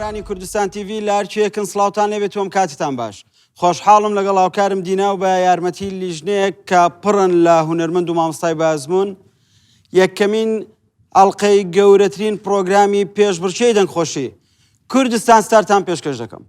بینەرانی کوردستان تیڤی لە هەرکوێکن سڵاوتان لێبێت و ئەم کاتتان باش. خۆشحاڵم لەگەڵ هاوکارم دینا و بە یارمەتی لیژنەیەک کە پڕن لە هونەرمەند و مامۆستای بە ئەزموون یەکەمین ئەڵقەی گەورەترین پڕۆگرامی پێشبڕکێی دەنگخۆشی کوردستان ستارتان پێشکەش دەکەم.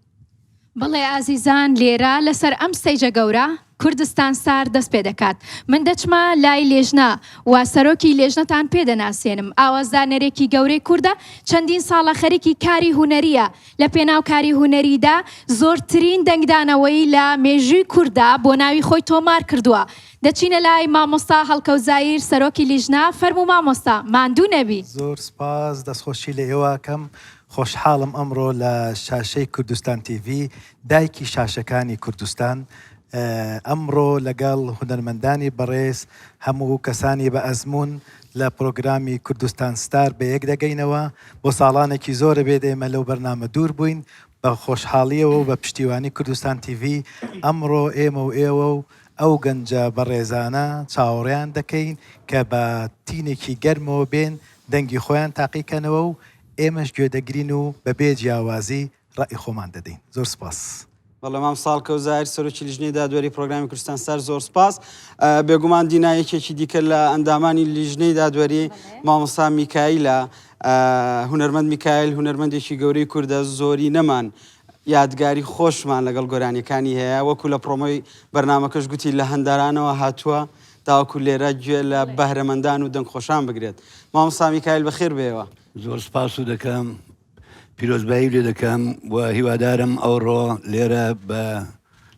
بەڵێ ئازیزان لێرە لەسەر ئەم stage ە گەورە کوردستان ستار دەست پێ دەکات من دەچمە لای لێژنە و سەرۆکی لێژنەتان پێ دەناسێنم ئاوازدانەرێکی گەورەی کوردە چەندین ساڵە خەریکی کاری هونەریە لە پێناو کاری هونەریدا زۆرترین دەنگدانەوەی لە مێژووی کورددا بۆ ناوی خۆی تۆمار کردووە دەچینە لای مامۆستا هەڵکەوت زایر سەرۆکی لیژنە فەرموو مامۆستا ماندوو نەبی. زۆر سپاس دەستخۆشی لە ئێوە ئەکەم خۆشحاڵم ئەمڕۆ لە شاشەی کوردستان تیڤی دایکی شاشەکانی کوردستان ئەمڕۆ لەگەڵ هونەرمەندانی بەڕێز هەموو کەسانی بە ئەزموون لە پرۆگرامی کوردستان ستار بەیەک دەگەینەوە بۆ ساڵانێکی زۆرە بێت ئێمە لەو بەرنامە دوور بووین بە خۆشحاڵیەوە و بە پشتیوانی کوردستان تیڤی ئەمڕۆ ئێمە و ئێوە و ئەو گەنجە بەڕێزانە چاوەڕێیان دەکەین کە بە تینێکی گەرمەوە بێن دەنگی خۆیان تاقیکەنەوە و ئێمەش گوێدەگرین و بە بێ جیاوازی ڕەئی خۆمان دەدەین. زۆر سپاس. بەڵێ مام ساڵکە و زاهیر سەرۆکی لیژنەی دادوەری پرۆگرامی کوردستان ستار زۆر سپاس. بێگومان دینا یەکێکی دیکە لە ئەندامانی لیژنەی دادوەری مامۆستا میکایلە هونەرمەند میکایل هونەرمەندێکی گەورەی کوردە زۆری نەمان یادگاری خۆشمان لەگەڵ گۆرانیەکانی هەیە وەکو لە پرۆمۆی بەرنامەکەش گوتی لە هەندەرانەوە هاتووە تاوەکو لێرە گوێ لە بەهرەمەندان و دەنگخۆشان بگرێت. مامۆستا میکایل بەخێر بێیەوە. زۆر سپاست دەکەم پیرۆزبایی لێ دەکەم و هیوادارم ئەوڕۆ لێرە بە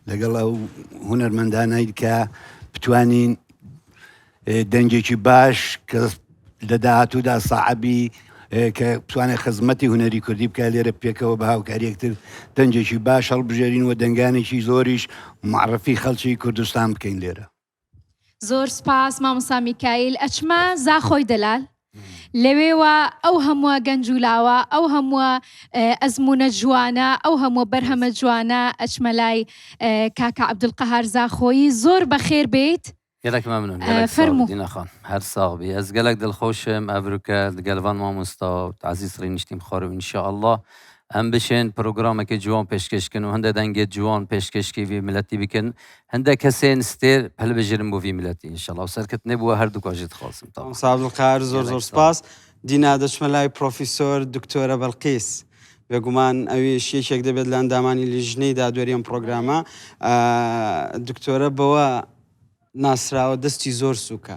لەگەڵ ئەو هونەرمەندانەی کە بتوانین دەنگێکی باش کە لە داهاتوودا ساعبی کە بتوانێت خزمەتی هونەری کوردی بکە لێرە پێکەوە بە هاوکاری یەکتر دەنگێکی باش هەڵبژێرین و دەنگانێکی زۆریش معرفی خەڵکی کوردستان بکەین لێرە. زۆر سپاس مامۆستا میکایل ئەچمە زاخۆی دەلال لەوێوە ئەو هەمووە گەنج و لاوە ئەو هەمووە ئەزمونە جوانە ئەو هەمووە بەرهەمە جوانە ئەچمە لای کاکە عەبدولقەهار زاخۆیی زۆر بەخێر بێیت گەلەک مەمنون گەلەک ساغ فەرموو. دینا خان هەر ساغ بی ئەز گەلەک دڵخۆشم ئەڤروکە دگەل ڤان مامۆستا عەزیز ڕینیشتیم خۆر و ئینشائەڵا ئەم بشێن پرۆگرامەکە جوان پێشکەش کن و هەندە دەنگێ جوان پێشکەشکی ڤی ملەتی بکن هەندە کەسێن ستێر هەلبژێرن بۆ ڤی ملەتی ئینشائەڵا و سەرکەتنێ بووە هەردوو کاژێ دخوازم تاوان. مامۆستا عەبدولقەهار زۆر گەلەک زۆر ساغ. سپاس. دینا دەچمە لای پرۆفیسۆر دکتۆرە بەلقیس. بێگومان ئەویش یەکێک دەبێت لە ئەندامانی لیژنەی دادوەری ئەم پرۆگرامە. دکتۆرە بەوە ناسراوە دەستی زۆر سووکە.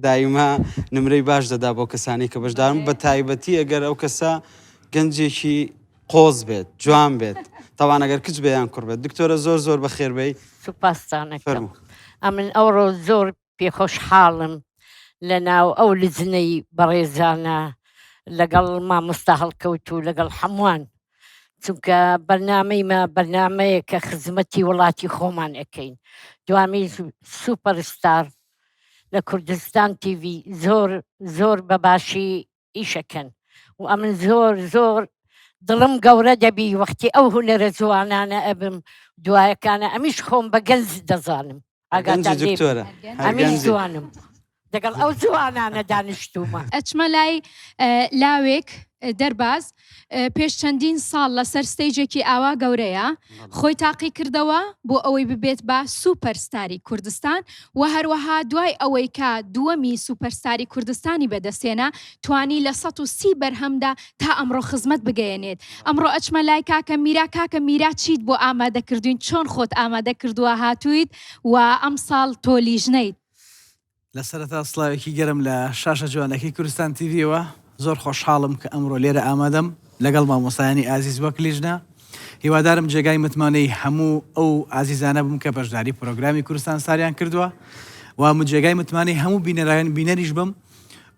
دایمە نمرەی باش دەدا بۆ کەسانی کە بەشدارن بە تایبەتی ئەگەر ئەو کەسە گەنجێکی قۆز بێت جوان بێت تاوان ئەگەر کچ بێ یان کوڕ بێت دکتۆرە زۆر زۆر بەخێربێی سوپاستانەکەم فەرموو. ئەمن ئەوڕۆ زۆر پێخۆشحاڵم لە ناو ئەو لجنەی بەڕێزانە لەگەڵ مامۆستا هەڵکەوت و لەگەڵ هەمووان چونکە بەرنامەی مە بەرنامەیە کە خزمەتی وڵاتی خۆمان ئەکەین دوامی سوپەر ستار لە کوردستان تیڤی زۆر زۆر بە باشی ئیشەکەن و ئەمن زۆر زۆر دڵم گەورە دەبی وەختی ئەو هونەرە جوانانە ئەبم دوایەکانە ئەمیش خۆم بە گەنج دەزانم گەنجی ئاگاتان لێ دکتۆرە هەر ئەمیش گەنجی. جوانم دەگەڵ ئەو جوانانە دانیشتوومە. ئەچمە لای لاوێک دەرباز پێش چەندین ساڵ لەسەر stage ێکی ئاوا گەورەیە خۆی تاقی کردەوە بۆ ئەوەی ببێت بە سوپەر ستاری کوردستان و هەروەها دوای ئەوەی کە دووەمی سوپەر ستاری کوردستانی بەدەستهێنا توانی لە 130 بەرهەمدا تا ئەمڕۆ خزمەت بگەیەنێت ئەمڕۆ ئەچمە لای کاکە میرا کاکە میرا چیت بۆ ئامادە کردوین چۆن خۆت ئامادە کردووە هاتوویت و ئەمساڵ تۆ لیژنەیت؟ لە سەرەتا سڵاوێکی گەرم لە شاشە جوانەکەی کوردستان تیڤیەوە، زۆر خۆشحاڵم کە ئەمڕۆ لێرە ئامادەم لەگەڵ مامۆستایانی ئازیز وەک لیژنە، هیوادارم جێگای متمانەی هەموو ئەو ئازیزانە بم کە بەشداری پرۆگرامی کوردستان ستاریان کردووە و جێگای متمانەی هەموو بینەران بینەریش بم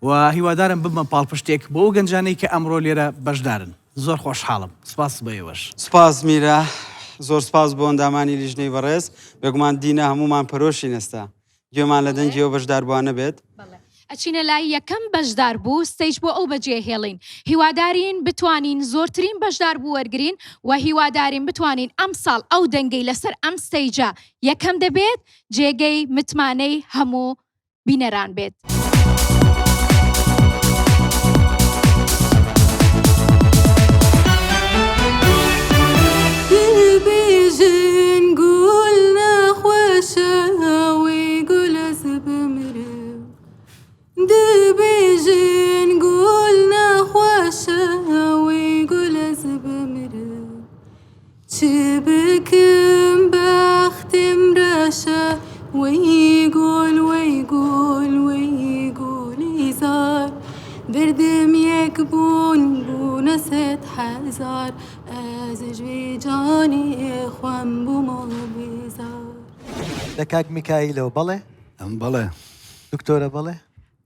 و هیوادارم ببمە پاڵپشتێک بۆ ئەو گەنجانەی کە ئەمڕۆ لێرە بەشدارن. زۆر خۆشحاڵم سپاس بۆ ئێوەش. سوپاس میرا زۆر سوپاس بۆ ئەندامانی لیژنەی بەڕێز بێگومان دینا هەموومان پەرۆشین ئێستا گوێمان لە دەنگی ئەو بەشداربووانە بێت. بەڵێ ئەچینە لای یەکەم بەشداربوو stage بۆ ئەو بەجێهێڵین هیوادارین بتوانین زۆرترین بەشداربوو وەرگرین و هیوادارین بتوانین ئەمساڵ ئەو دەنگەی لەسەر ئەم stage ە یەکەم دەبێت جێگەی متمانەی هەموو بینەران بێت. بوون بوونە 100,000 ئەز ژ وی جانی خوەم بوومە بێزار. لە کاک میکایلەوە بەڵێ؟ بەڵێ. دکتۆرە بەڵێ؟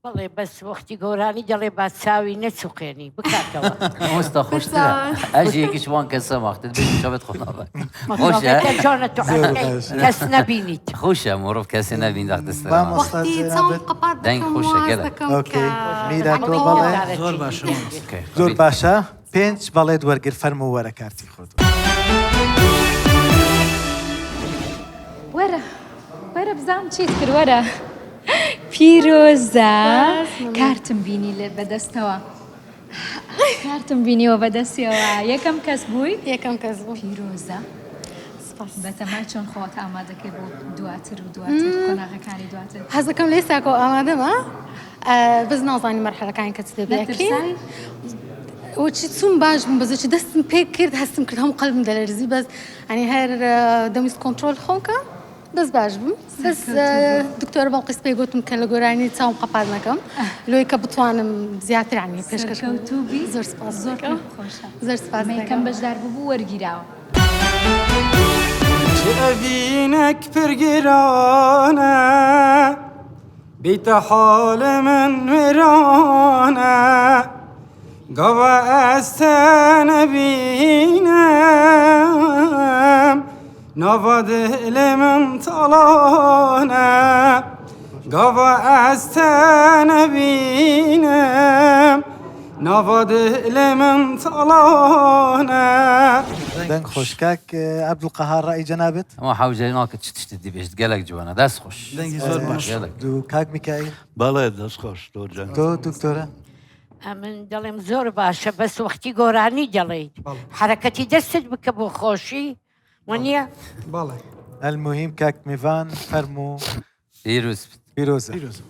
بەڵێ بەس وەختی گۆرانی دەڵێ با چاوی نەچوقێنی بکاتەوە. مامۆستا خۆشترە ئەژی یەکیش وان کەسە وەختت بێژی چاوت خۆ نابە خۆشە چۆنە تۆ کەس نەبینیت خۆشە مرۆڤ کەسێ نەبین دەختە سەر مامۆستا چاوم قەپات دەنگ دەکەم خۆشە واز گەلە. دەکەم okay کە میرا تۆ بەڵێ زۆر باشە مامۆستا. زۆر باشە پێنج بەڵێت وەرگر فەرموو وەرە کارتی خۆت. وەرە وەرە بزانم چیت کرد وەرە پیرۆزە کارتم بینی لە بەدەستەوە کارتم بینیوە بەدەستیەوە یەکەم کەس بووی یەکەم کەس بوو پیرۆزە بەتەمای چۆن خۆت ئامادەکەی بۆ دواتر و دواتر قۆناغەکانی دواتر حەزەکەم لە ئێستاکەوە ئامادەمە بەس نازانی مەرحەلەکانی کە چ دەبێ نەترسای؟ وچی چوم باش بووم بەس وچی دەستم پێ کرد هەستم کرد هەموو قەلبم دەلەرزی بەس ئەنی هەر دەمویست کۆنترۆل خۆم کەم بەس باش بووم بەس دکتۆر بەڵقیس پێی گوتم کە لە گۆرانی چاوم قەپات نەکەم لۆی کە بتوانم زیاتر عنی پێشکەش بکەم. سەرکەوتوو بی زۆر سپاس زۆر دەکەم. پێم خۆشە زۆر سپاس ئەمە یەکەم دەکەم. بەشدار بوو بوو وەرگیراوە. چ ئەڤینەک پر گرانە بیتە حاڵ من وێرانە گاوە ئەستە نەبینم ناوە دڵ من تاڵانە گاوە ئەستە نەبینم ناوە دڵ من تاڵانە. دەنگ خۆش کاک عەبدولقەهار ڕەئی جەنابت؟ ئەمە حەوجەی ناکە چ تشتت دی بێژت گەلەک جوانە دەست خۆش. دەنگی زۆر باش. گەلەک. دوو کاک میکائیل؟ بەڵێ دەست خۆش زۆر جوان. تۆ دکتۆرە؟ ئەمن دەڵێم زۆر باشە بەس وەختی گۆرانی دەڵێیت حەرەکەتی دەستت بکە بۆ خۆشی وەنیە؟ بەڵێ. المهم کاک میڤان فەرموو. پیرۆز بێت. پیرۆزە. پیرۆزە.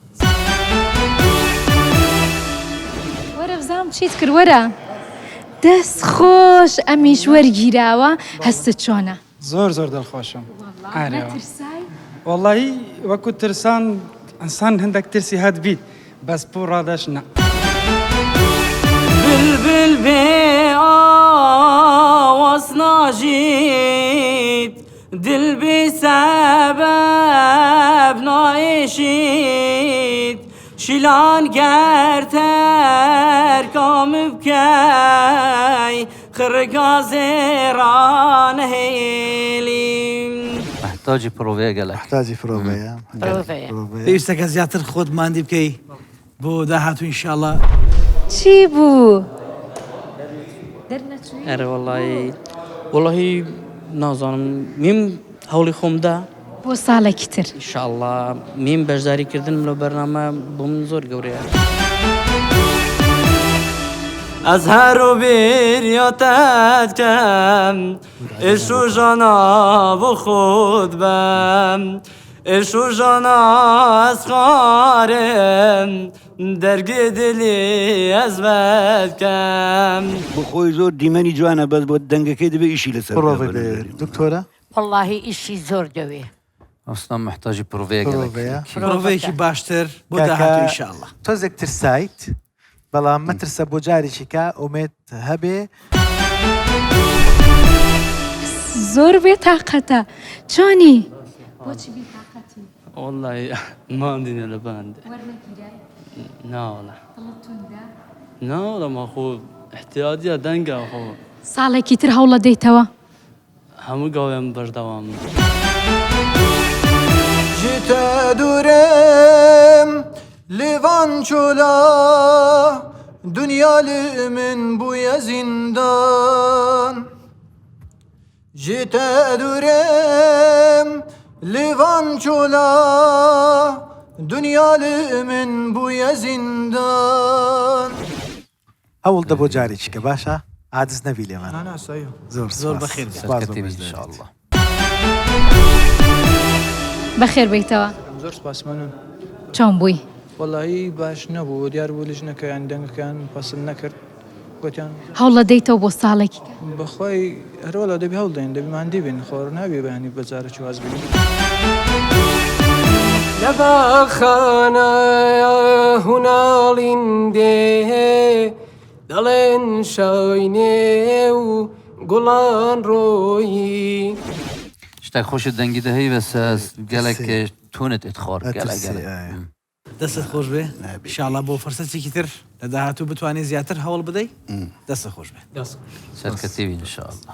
وەرە بزانم چیت کرد وەرە. دەست خۆش ئەمیش وەرگیراوە هەستت چۆنە؟ زۆر زۆر دڵخۆشم. وەڵا نەترسای؟ وەڵایی وەکو ترسان ئینسان هەندێک ترسی هەت بیت بەس بۆ ڕادەش نا. بلبل بێ ئاواز ناژیت دل بێ سەبەب نایشیت شیلان گەر تەرکام بکەی خڕگا زێڕان هێلیم. محتاجی پرۆڤەیە گەلەک. محتاجی پرۆڤەیە. پرۆڤەیە. پێویستە کە زیاتر خۆت ماندی بکەی بۆ داهاتوو ان شاء اللە. چی بوو؟ دەرنەچووی؟ ئەرێ وەڵایی وەڵاهی نازانم میم هەوڵی خۆم دا. بۆ ساڵێکی تر. ان شاء اللە میم بەشداری کردنم لەو بەرنامە بۆ من زۆر گەورەیە. ئەز هەر و بیریا تە دکەم ئێش و ژانا بۆ خۆت بەم ئێش و ژانا ئەز خارم دەرگێ دلی ئەز ڤەدکەم. بۆ خۆی زۆر دیمەنی جوانە بەس بۆ دەنگەکەی دەبێ ئیشی لەسەر بکا پرۆڤەی بە دەوێ نەزەری من. دکتۆرە؟ وەڵاهی ئیشی زۆر دەوێ. ئەسڵا محتاجی پرۆڤەیە گەلەک. پرۆڤەیە. پرۆڤەیەکی باشتر بۆ کاکە داهاتوو ان شاء اللە. تۆزێک ترسایت بەڵام مەترسە بۆ جارێکی کە ئومێد هەبێ. زۆر بێ تاقەتە چۆنی؟ بۆچی بێ تاقەتی؟ وەڵای ماندینە لە باند. وەرنەگیرای؟ ناوەڵا. دڵت توندە؟ ناوەڵا ما خۆ ئیحتیاجیە دەنگە خۆ. ساڵێکی تر هەوڵەدەیتەوە؟ هەموو گاوێم بەردەوامم. Ji te dûrim li van çola Dunya li min bûye zindan Ji te dûrim li van çola Dunya li min bûye zindan هەوڵدە بۆ جارێکی کە باشە عاجز نەبی لێمان. نا نا سەیە. زۆر زۆر سپاس. بەخێر بێی. سپاس بۆ سەرکەوتوو بی ان بەشداریت. شاء اللە. بەخێر بێیتەوە. زۆر سپاس مەمنون. چۆن بووی؟ وەڵایی باش نەبوو دیار بوو لیژنەکەیان دەنگەکەیان پەسند نەکرد گوتیان. هەوڵەدەیتەوە بۆ ساڵێکی کە؟ بەخوای هەروەلا دەبی هەوڵدەین دەبی ماندی بین خۆ نابی بەیانی بە جارەکی واز بینین. لە باخانە هوناڵین دێ. دەڵێن شای نێو گوڵان ڕۆیی. شتێک خۆشت دەنگی دەهەی بەس گەلەک تونت اتخۆر گەلەک گەلەک. دەستت خۆش بێ ئیشاڵا بۆ فرسەتێکی تر لە داهاتوو بتوانێت زیاتر هەوڵ بدەی دەستت خۆش بێ. سەرکەتیوی ان شاء اللە.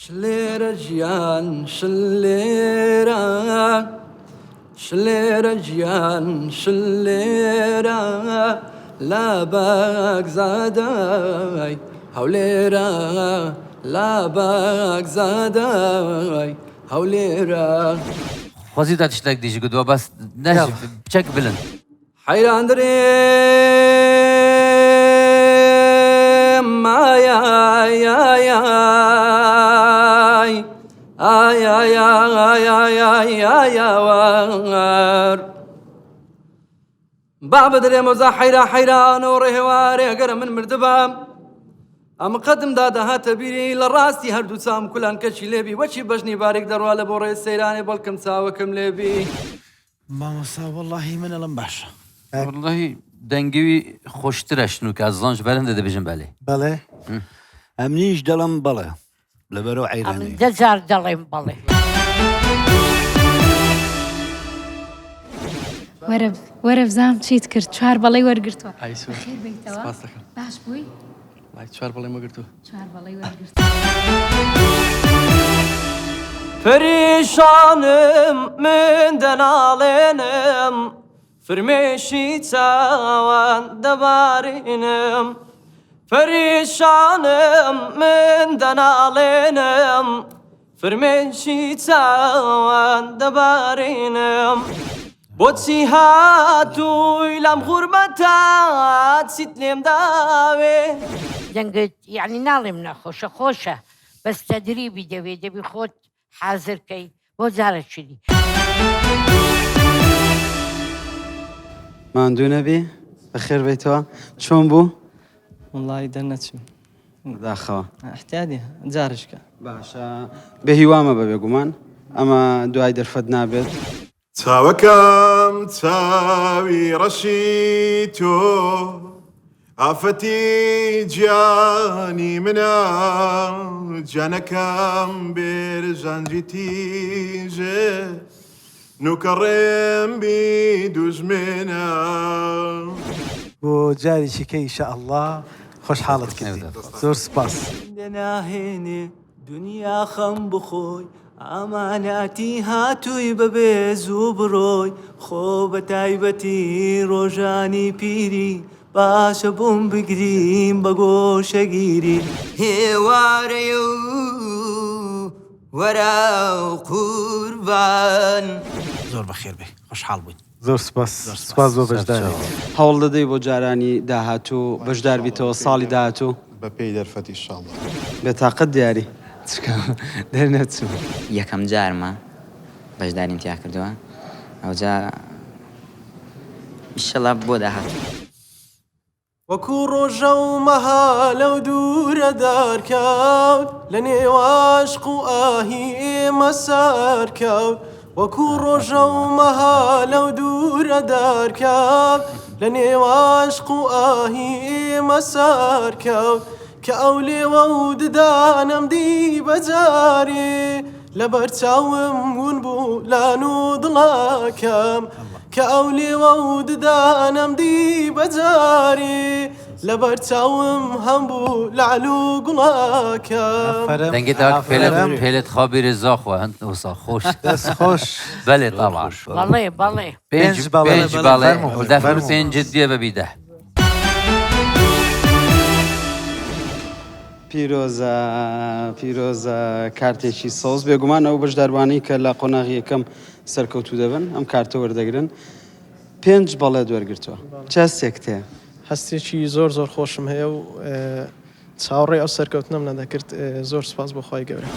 شلێرە گیان شلێرە شلێرە گیان شلێرە لە بەگزادای هەولێرە لە بەگزادای هەولێرە. خۆزی تا تشتێک دیژ گوتوە بەس نەش بچەک بلند. حەیران درێم ئای ئای ئای ئای ئای ئای ئای ئای ئای ئاوار با بدرێم وەزا حەیرا حەیران و ڕێوارێ گەرە من مردبام ئەم قەدم دا دەهاتە بیری لە ڕاستی هەردوو چاوم کولان کەچی لێبی وەکی بەژنی باریک دەڕوا لە بۆ ڕێ سەیرانێ بەڵکم چاوەکم لێبی. مامۆستا وەڵاهی من ئەڵێم باشە. وەڵاهی دەنگی خۆشترە شنوکە ئەزانش بەرندە دەبێژم بەلێ. بەڵێ. ئەمنیش دەڵێم بەڵێ لەبەرەو ئەمن عەیرانەی. دە جار دەڵێم بەڵێ. وەرە وەرە بزانم چیت کرد چوار بەڵێی وەرگرتووە. ئای سوور. بەخێر بێیتەوە. سپاس دەکەم. باش بووی؟ وەڵای چوار بەڵێم وەگرتووە. چوار بەڵێی وەرگرتووە. پەریشانم من دەناڵێنم فرمێشی چاوان دەبارێنم پەریشانم من دەناڵێنم فرمێشی چاوان دەبارێنم بۆچی هاتووی لەم غوربەتە چیت لێم داوێ. دەنگت یەعنی ناڵێم ناخۆشە خۆشە بەس تەدریبی دەوێ دەبی خۆت حازر کەی بۆ جارەکی دی. ماندوو نەبی بەخێر بێیتەوە چۆن بوو؟ وەڵی دەرنەچوم. بەداخەوە. احتیادی جارشکە. باشە بێ هیوامە بە بێگومان ئەمە دوای دەرفەت نابێت. چاوەکەم چاوی ڕەشی تۆ ئافەتی گیانی منە گیانەکەم بێرژانجی تیژێ نوکە ڕێم بی دوژمنە. بۆ جارێکی کە ئیشائەڵا خۆشحاڵت کردین زۆر سوپاس. ناهێنێ دونیا خەم بخۆی ئاماناتی هاتووی بەبێ زوو بڕۆی خۆ بە تایبەتی ڕۆژانی پیری باشە بۆم بگریم بە گۆشەگیری. هێوارەیە و وەرە قوربان. زۆر بەخێر بێی خۆشحاڵ بووین. زۆر سوپاس سوپاس بۆ بەشداریت. هەوڵ دەدەی بۆ جارانی داهاتوو بەشدار بیتەوە ساڵی داهاتوو؟ بە پێی دەرفەت ئیشاڵڵا. بێتاقەت دیاری چونکە دەرنەچوو. یەکەم جارمە بەشداریم تیا کردووە ئەوجا ئیشەڵا بۆ داهاتوو. وەکو ڕۆژە و مەها لەو دوورە دەرکەوت لە نێو عەشق و ئاهی ئێمە سەرکەوت وەکو ڕۆژە و مەها لەو دوورە دەرکەوت لە نێو عەشق و ئاهی ئێمە سەرکەوت کە ئەو لێوە و ددانەم دی بەجارێ لەبەر چاوم ون بوو لان و دڵەکەم کە ئەو لێوە و ددانەم دی بەجارێ لەبەر چاوم هەم بوو لەعل و گوڵەکەم. دەنگێ تاک پێلت پێلت خابیرێ زاخوە هەند وسا خۆش دەست خۆش. بەلێ تەبعا بەڵێ بەڵێ. پێنج بەڵێ. پێنج بەڵێ فەرموو، دەفر فەرموو. پێنج جدیە بەبی دە. پیرۆزە پیرۆزە کارتێکی سەوز بێگومان ئەو بەشداربووانەی کە لە قۆناغی یەکەم سەرکەوتوو دەبن ئەم کارتە وەردەگرن پێنج بەڵێت وەرگرتووە چ هەستێکت هەیە؟ هەستێکی زۆر زۆر خۆشم هەیە و چاوەڕێی ئەو سەرکەوتنەم نەدەکرد زۆر سوپاس بۆ خوای گەورە.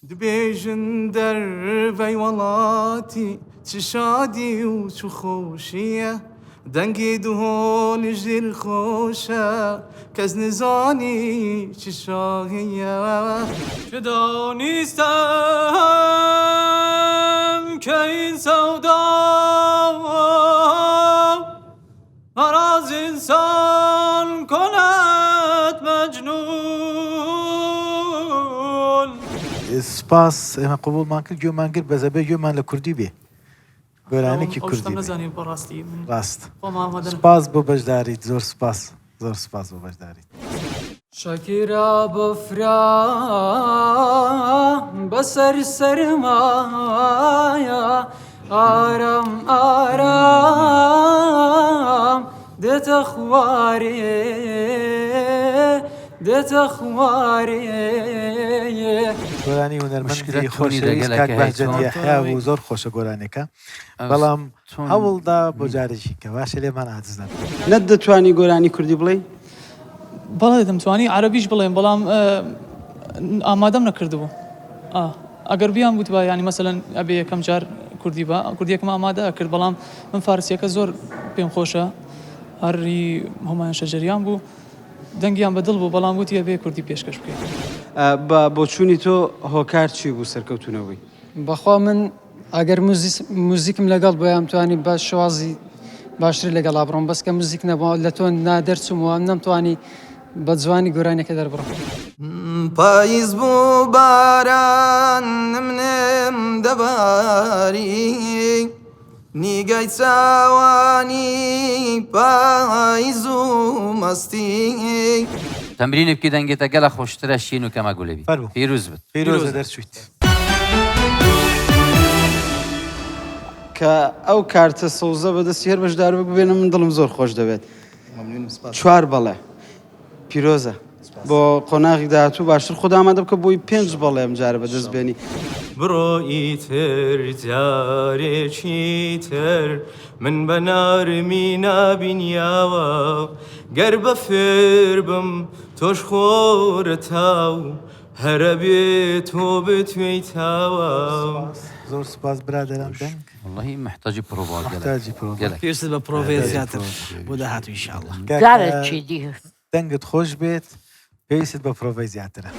دبێژن دەرڤەی وەڵاتی چ شادی و چ خۆشییە دەنگی دهۆڵی ژیر خۆشە کەس نزانی چ شاهیە. چ دانیستم کە این سەودا. هەراز ئینسان کۆنەت مەجنون. سپاس ئێمە قبوڵمان کرد گوێمان گرت بەس ئەبێ گوێمان لە کوردی بێ گۆرانیکی ئەو شتەم کوردی بێ نەزانی بەڕاستی من ڕاست خۆم ئامادە نەکردم. سپاس بۆ بەشداریت زۆر سپاس زۆر سپاس بۆ بەشداریت. شەکرە بەفرە بەسەر سەرمایە ئارام ئارام دێتە خوارێ دێتە خوارێ. گۆرانی هونەرمەندی مشکلە تۆنی خۆشەویست دەگەلەکە کاک هەی بەهجەت چۆن؟ یەحیا بوو زۆر خۆشە گۆرانیەکە بەڵام هەوڵدا بۆ جارێکی کە باشە لێمان عاجز نەبن. نەت دەتوانی گۆرانی کوردی بڵێی؟ بەڵێ دەمتوانی عەرەبیش بڵێم بەڵام ئامادەم نەکردبوو ئەگەر بیان وتبا یانی مەسەلەن ئەبێ یەکەم جار کوردی با کوردیەکەم ئامادە ئەکرد بەڵام من فارسیەکە زۆر پێم خۆشە هەر هی هومایون شەجەریان بوو دەنگیان بە دڵ بوو بەڵام وتی ئەبێ کوردی پێشکەش بکەیت. بە بۆچوونی تۆ هۆکار چی بوو سەرکەوتوو نەبووی؟ بەخوا من ئەگەر موزیکم لەگەڵ بوایە ئەمتوانی بە شێوازی باشتر لەگەڵا بڕۆم بەس کە موزیک نەبوو لە تۆ نا دەرچووم و نەمتوانی بە جوانی گۆرانیەکە دەربڕم. پاییز بوو باران نم نم دەباری نیگای چاوانی پاییز و مەستی. تەمرینی بکی دەنگێ تە گەلە خۆشترە شین و کەمە گولێ بی فەرموو. پیروز بت. پیرۆزە دەرچوویت. کە ئەو کارتە سەوزە بەدەستی هەر بەشداربووک ببێنم من دڵم زۆر خۆش دەبێت. چوار بەڵێ پیرۆزە بۆ قۆناغی داهاتوو باشتر خۆت ئامادە بکە بۆی پێنج بەڵێ ئەم جارە بەدەست بێنی. بڕۆ ئیتر جارێکی تر من بە نارمی نابینیاوە گەر بەفر بم تۆش خۆرەتاو هەرەبێ تۆ بتوێیتاوە. زۆر سوپاس برادەران دەنگ. وەڵاهی محتاجی پرۆڤە گەلەک محتاجی پرۆڤە. گەلەک. پێویستت بە پرۆڤەیە زیاتر بۆ داهاتوو ان شاء اللە. کاکە جارێکی دی. دەنگت خۆش بێت پێویستت بە پرۆڤەی زیاترە.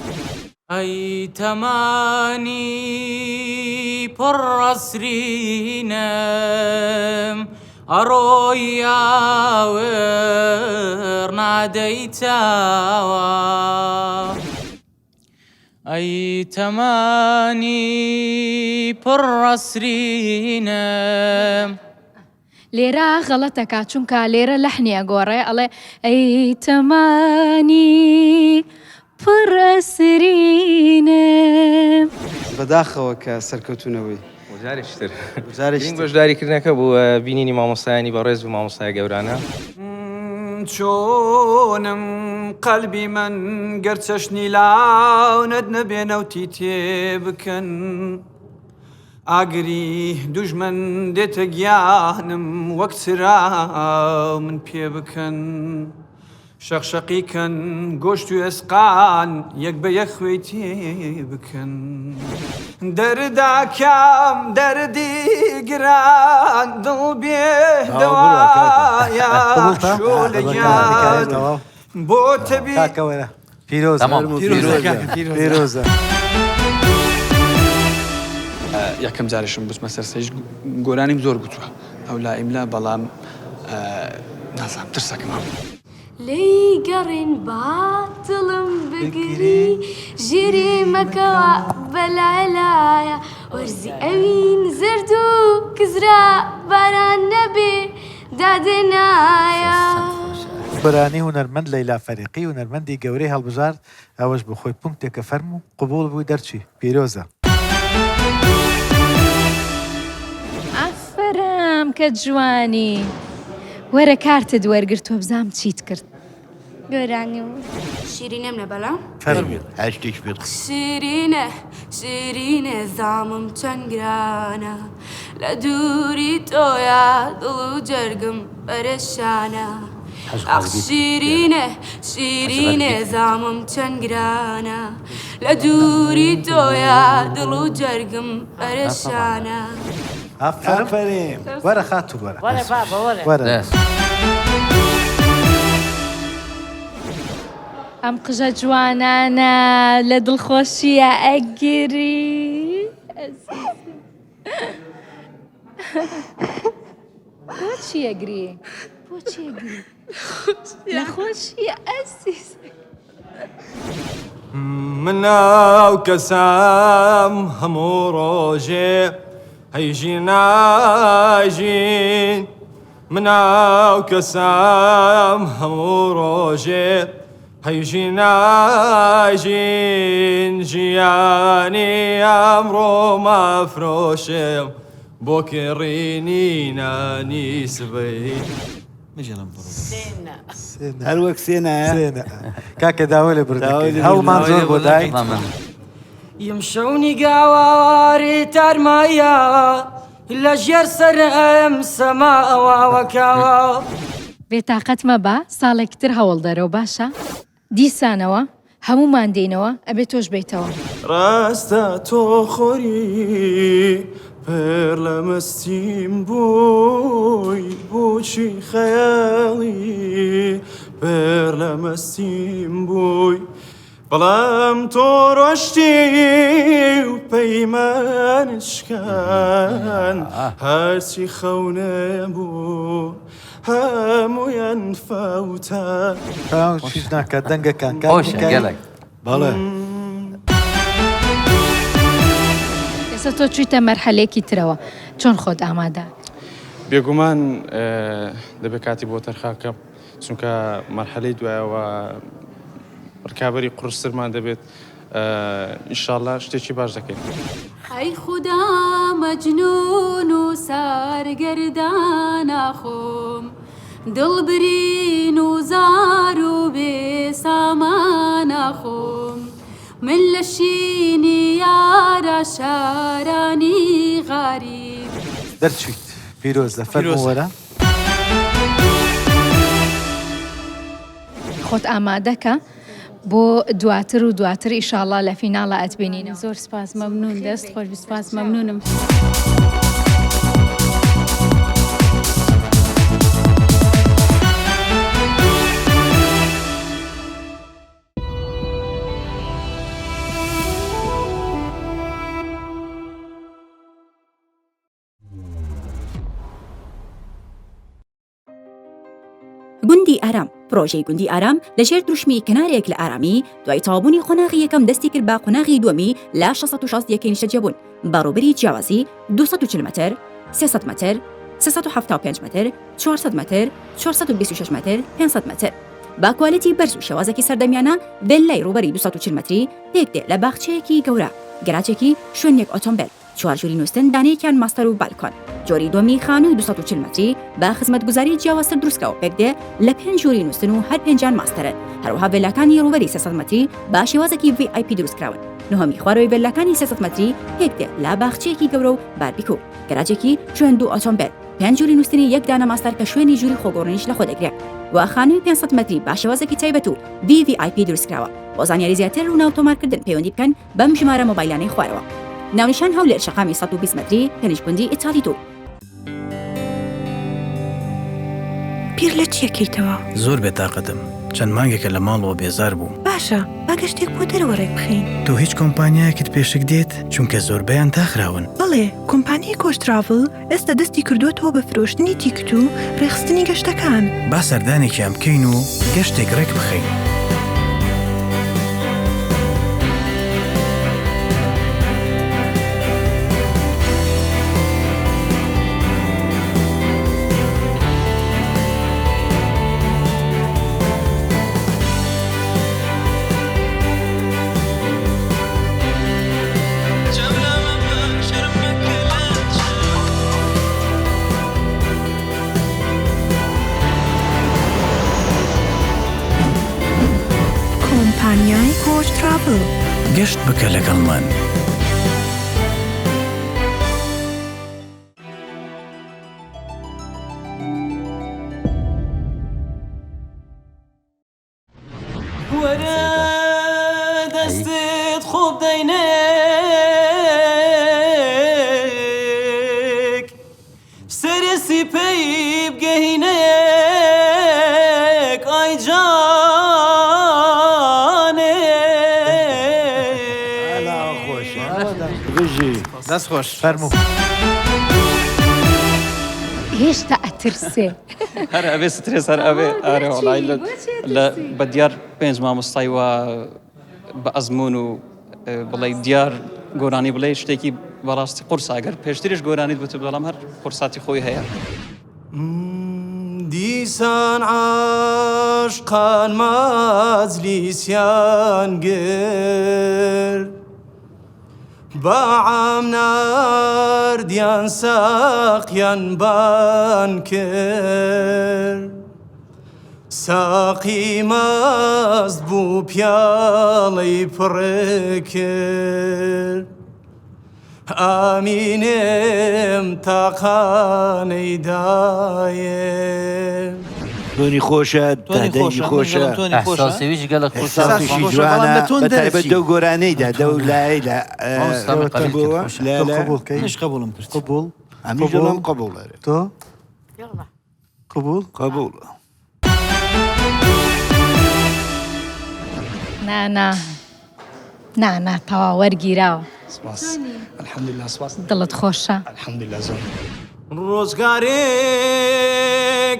ئەی تەمانی پڕ ئەسرینم ئەڕۆی ئاور نادەیتەوە. ئەی تەمانی پڕ ئەسرینم. لێرە غەڵەتەکا چونکە لێرە لەحنی ئەگۆڕێ ئەڵێ ئەی تەمانی پڕ ئەسرینم. بەداخەوە کە سەرکەوتوو نەبووی. بۆ جارێکی تر. بۆ جارێکی گرینگ تر. بەشداری کردنەکە بوو بینینی مامۆستایانی بەڕێز و مامۆستایە گەورانە. چۆنم قەلبی من گەر چەشنی لاونت نەبێ نەوتی تێ بکەن ئاگری دوژمن دێتە گیانم وەک چرا من پێ بکەن شەق شەقی کەن گۆشت و ئێسقان یەک بە یەک خوێی تێ بکەن دەرداکەم دەردی گران دڵ بێ دەوایە شۆلە گیان بۆ تەبی کاکە وەرە پیرۆزە پیرۆزە. یەکەم جاریشم بچمە سەر stage گۆرانیم زۆر گوتووە ئەو لا ئیملا بەڵام نازانم ترسەکەم هەبوو. لێی گەڕێن با دڵم بگری ژیری مەکەوە بە لایە لایە وەرزی ئەوین زەرد و کزرا باران نەبێ دادێ نایە. گۆرانی هونەرمەند لەیلا فەریقی هونەرمەندی گەورەی هەڵبژارد ئەوەش بۆ خۆی پونکتێکە فەرموو قبوڵ بووی دەرچووی پیرۆزە. ئافەرم کە جوانی وەرە کارتت وەرگرتوە بزانم چیت کرد. گۆرانیم وت. شیرینەم لە بەلا. فەرموو هەر شتێکی پێت. شیرینە شیرینە زامم چەند گرانە لە دووری تۆیا دڵ و جەرگم پەرێشانە ئاخ شیرینە شیرینە زامم چەند گرانە لە دووری تۆیا دڵ و جەرگم پەرێشانە. ئافەرین وەرە خاتوو وەرە. وەرە بابە وەرە. وەرە. ئەم قژە جوانانە لە دڵخۆشیە ئەگری بۆچی ئەگری؟ بۆچی ئەگری؟ لە خۆشی ئەزیز. من ئەو کەسەم هەموو ڕۆژێ هەیژین ناژین من ئەو کەسەم هەموو ڕۆژێ هەیژین ناژین ژیانی ئەمڕۆ مەفرۆشێم بۆ کڕینی نانی سبەی. هەر وەک سێنایە سێنە کاکە داوای لێ بردن هەوڵمان زۆر بۆ دایت. ئیمشەو نیگاواری تارمایە لە ژێر سەرم سەماوەکەوە. بێتاقەت مەبە ساڵێکی تر هەوڵ دەرەوە باشە دیسانەوە هەموومان دێینەوە ئەبێ تۆش بێیتەوە. ڕاستە تۆ خۆری پر لە مەستیم بووی بۆچی خەیاڵی پر لە مەستیم بووی بەڵام تۆ ڕۆشتی و پەیمانت شکان هەرچی خەونێ بوو هەموویان فەوتا. شیش ناکات دەنگەکان خۆشە گەلەک. بەڵێ. ئێستا تۆ چوویتە مەرحەلەیەکی ترەوە چۆن خۆت ئامادە؟ بێگومان دەبێت کاتی بۆ تەرخان کەم چونکە مەرحەلەی دوایەوە ڕکابەری قورسترمان دەبێت ئیشاڵا شتێکی باش دەکەین. ئەی خودا مەجنوون و سارگەردانە خۆم دڵ برین و زار و بێ سامانە خۆم من لە شینی یارا شارانی غەریب. دەرچوویت پیرۆزە فەرموو وەرە. خۆت ئامادەکە بۆ دواتر و دواتر ئیشاڵا لە فیناڵا ئەتبینینەوە. زۆر سپاس مەمنون دەست خۆش بی سپاس مەمنونم. گوندی ئارام پرۆژەی گوندی ئارام لە ژێر دروشمی کەنارێک لە ئارامی دوای تەواوبوونی قۆناغی یەکەم دەستی کرد بە قۆناغی دووەمی لە 660 یەکەی نیشتەجێبوون بە ڕووبەری جیاوازی 240 مەتر، 300 مەتر، 375 مەتر، 400 مەتر، 426 مەتر، 500 مەتر. بە کوالێتی بەرز و شێوازێکی سەردەمیانە ڤێللای ڕووبەری 240 مەتری پێکدێ لە باخچەیەکی گەورە، گەراجێکی شوێنێک ئۆتۆمبێل. چوار ژووری نووستن دانەیەکیان ماستەر و بالکۆن. جۆری دووەمی خانووی 240 مەتری بە خزمەتگوزاری جیاوازتر دروستکراوە پێکدێ لە پێنج ژووری نووستن و هەر پێنجیان ماستەرن. هەروەها ڤێلاکانی ڕووبەری 300 مەتری بە شێوازێکی VIP دروستکراون. نهۆمی خوارەوەی ڤێلاکانی 300 مەتری پێکدێ لە باخچەیەکی گەورە و باربیکو، گەراجێکی شوێن دوو ئۆتۆمبێل، پێنج ژووری نووستنی یەک دانە ماستەر کە شوێنی ژووری خۆگۆڕینیش لەخۆ دەگرێ و خانووی 500 مەتری بە شێوازێکی تایبەت و VVIP دروستکراوە. بۆ زانیاری زیاتر و ناو تۆمارکردن پەیوەندی بکەن بەم ژمارە مۆبایلانەی خوارەوە. ناونیشان هەولێر شەقامی 120 مەتری تەنیشت گوندی ئیتالی دوو. بیر لە چی ئەکەیتەوە؟ زۆر بێتاقەتم، چەند مانگێکە لە ماڵەوە بێزار بووم. باشە، با گەشتێک بۆ دەرەوە ڕێکبخەین. تۆ هیچ کۆمپانیایەکت پێ شک دێت؟ چونکە زۆربەیان داخراون. بەڵێ، کۆمپانیای کۆچ تراڤڵ ئێستا دەستی کردووەتەوە بە فرۆشتنی تیکت و ڕێکخستنی گەشتەکان. با سەردانێکیان بکەین و گەشتێک ڕێک بخەین. کۆمپانیای کۆچ تراڤڵ. گەشت بکە لەگەڵمان. وەرە دەستت خۆ بدەینێک سەرسی پێی بگەینێک ئای جانێ. دەست خۆش فەرموو. هێشتا ئەترسێ. هەر ئەبێ سترێس هەر ئەبێ ئارێ وەڵای لە لە بە دیار پێنج مامۆستای وا بە ئەزموون و بڵێ دیار گۆرانی بڵێ شتێکی بەڕاستی قورسە ئەگەر پێشتریش گۆرانیت بوت بەڵام هەر قورساتی خۆی هەیە. دیسان عاشقان مەجلیسیان گرت بە عام ناردیان ساقیان بان کرد ساقی مەست بوو پیاڵەی پڕ کرد ئامینێم تاقانەی دایێ. تۆنی خۆشە دەنگی خۆشە ئیحساسی گەلەک خۆشە ئیحساسیشی جوانە بەتایبەت دەو گۆرانەیدا دەو لایەیدا منیش قبوڵم کرد قبوڵ ئەمیش دەڵێم قبوڵ تۆ قبوڵ قبوڵ نا نا نا نا تەواو وەرگیراوە. سپاس الحمدللە سپاس. دڵت خۆشە؟ الحمدللە زۆر. ڕۆژگارێ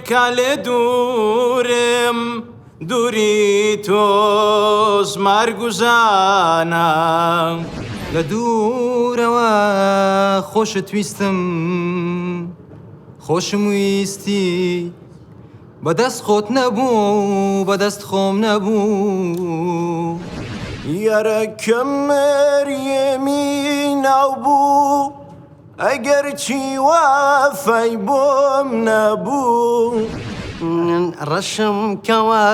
کا لێ دوورم دووری تۆش مارگوژانە. لە دوورەوە خۆشت ویستم خۆشم ویستی بەدەست خۆت نەبوو بەدەست خۆم نەبوو. یارەکەم مەریەمی ناو بوو ئەگەرچی وەفای بۆم نەبوو. ڕەشم کەوە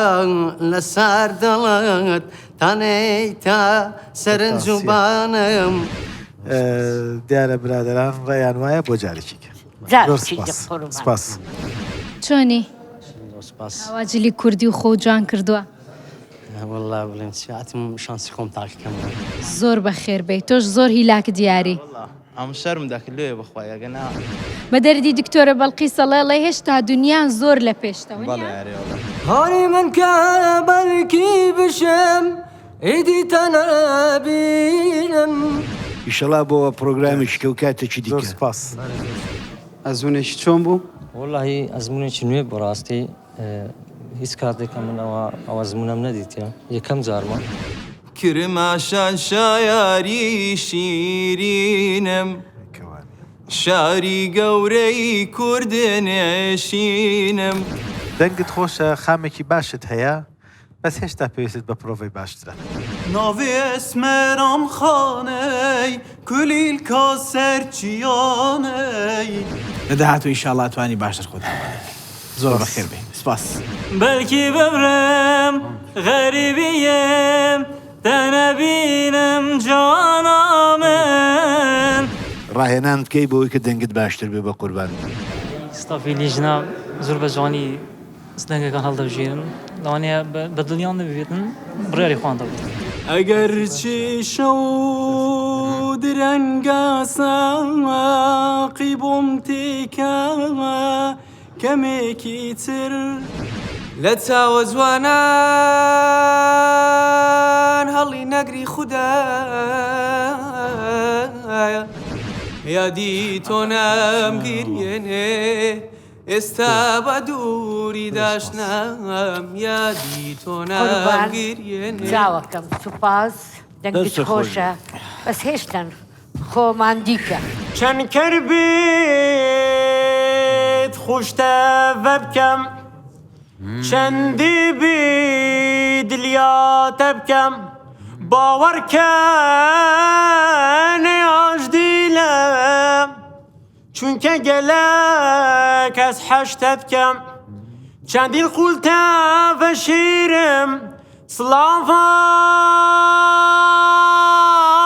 لەسەر دڵت تانەی تا سەرنج و بانم. دیارە برادەران ڕێیان وایە بۆ جارێکی کە. سپاس. چۆنی؟ ئاوا جلی کوردی و خۆو جوان کردووە. وەڵا بڵێم چی هاتم شانسی خۆم تاقی کەمەوە. زۆر بەخێر بێی تۆش زۆر هیلاک دیاری. ئەم شەرم دەکرد لۆیە بەخوای ئەگە نا. بە دەردی دکتۆرە بەڵقیس ئەڵێ ئەڵێ هێشتا دونیا زۆر لە پێشتە وەنیە؟ بەڵێ ئەرێ وەڵا. هانی من کە بەلکی بشم ئیدی تەنەبینم. ئیشەڵا بۆ پڕۆگرامێکی کە و کاتێکی زۆر دیکە. سپاس. ئەزموونێکی چۆن بوو؟ وەڵاهی ئەزموونێکی نوێ بوو ڕاستی هیچ کاتێکە من ئەوە ئەو ئەزموونەم نەدیتیە یەکەم جارمە. کرماشان شایاری شیرینم شاری گەورەی کوردنشینم. دەنگت خۆشە خامێکی باشت هەیە بەس هێشتا پێویستت بە پرۆڤەی باشترە. ناوی ئەسمەرام خانەی کولیلکا سەر چیانەی. لە داهاتوو ئیشاڵا توانی باشتر خۆت ئامادە بکەی. زۆر بەخێر بێی. سپاس. بەلکی بمرم غەریبیم تە نەبینم جانا من. ڕاهێنان بکەی بۆی کە دەنگت باشتر بێ بەقوربان. ستافی لیژنە زۆر بە جوانی دەنگەکان هەڵدەبژێرن لەوانەیە بە دڵیان نەبێتن بڕیاری خۆیان دەبێت. ئەگەرچی شەو درەنگە ساقی بۆم تێکە کەمێکی تر. لە چاوە جوانان هەڵی نەگری خودایە یادی تۆ نامگریێنێ ئێستا بە دووری داشنام یادی تۆ قوربان نامگریێنێ. چاوەکەم سوپاس دەنگت دەستت خۆش خۆشە بێت. بەس هێشتان خۆمان دیکە. چەند کەر بیت خوشتە ڤە بکەم چەندی بی دلیاتە بکەم باوەڕ کە نەیاش دیلم چونکە گەلەک ئەز حەشتە بکەم چەندین قولتە ڤەشیرم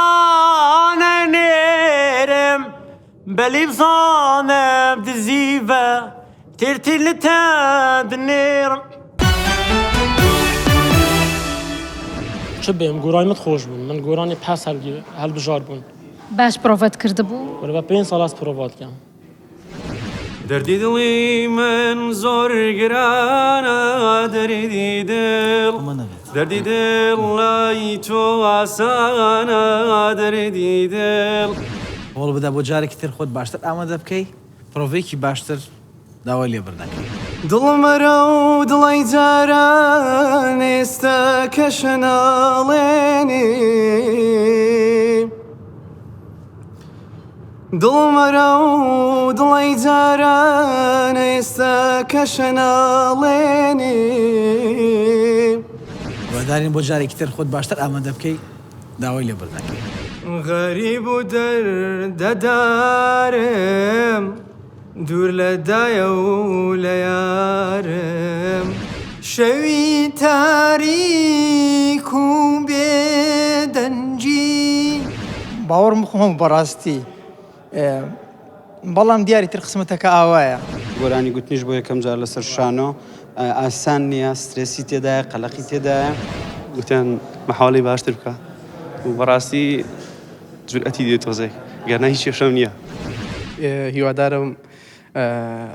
سڵاڤانە نێرم بەلی بزانم دزیڤە تیرتیر لە تە دنێرم. چ بێم گۆرانی مت خۆش بوون من گۆرانی پاس هەلبژار بوون. باش پرۆڤەت کردبوو؟ وەرە بە پێنج ساڵ ئەز پرۆڤا دکەم. دەردی دڵی من زۆر گرانە دەردی دڵ دەردی دڵ لای تۆ ئاسانە دەردی دڵ. هەوڵ بدە بۆ جارێکی تر خۆت باشتر ئامادە بکەی پرۆڤەیەکی باشتر داوای لێبردنەکەی. دڵم ئەرەو دڵەی جاران ئێستە کەشە ناڵێنی دڵم ئەرەو دڵەی جاران ئێستە کەشە ناڵێنی. هیوادارین بۆ جارێکی تر خۆت باشتر ئامادە بکەی داوای لێبوردنەکەی. غەریب و دەردەدارم دوور لە دایە و لە یارم. شەوی تاریک و بێدەنگی. باوەڕم خۆم هەبوو بەڕاستی بەڵام دیاری تر قسمەتەکە ئاوایە. گۆرانی گوتنیش بۆ یەکەم جار لەسەر شانۆ ئاسان نییە، سترێسی تێدایە، قەلەقی تێدایە. گوتیان مەحاوەلەی باشتر بکە و بەڕاستی جورئەتی دێ تۆزێک گەرنا هیچ کێشەم نییە. هیوادارم